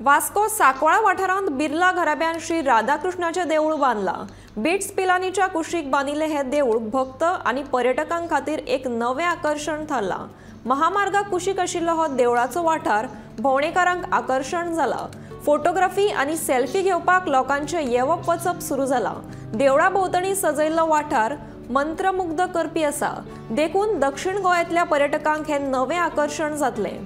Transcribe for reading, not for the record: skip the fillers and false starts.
वास्को सांकवाळा वाठारांत बिर्ला घराब्यान श्री राधाकृष्णाचें देवूळ बांदलां. बिट्स पिलानीच्या कुशीक बांदिल्लें हें देवूळ भक्त आनी पर्यटकां खातीर एक नवें आकर्शण थारलां. महामार्गा कुशीक आशिल्लो हो देवळाचो वाठार भोंवडेकारांक आकर्शण जाला. फोटोग्राफी आनी सेल्फी घेवपाक लोकांचें येवप वचप सुरू जालां. देवळा भोंवतणी सजयल्लो वाठार मंत्रमुग्ध करपी आसा, देखून दक्षिण गोंयांतल्या पर्यटकांक हें नवें आकर्शण जातलें.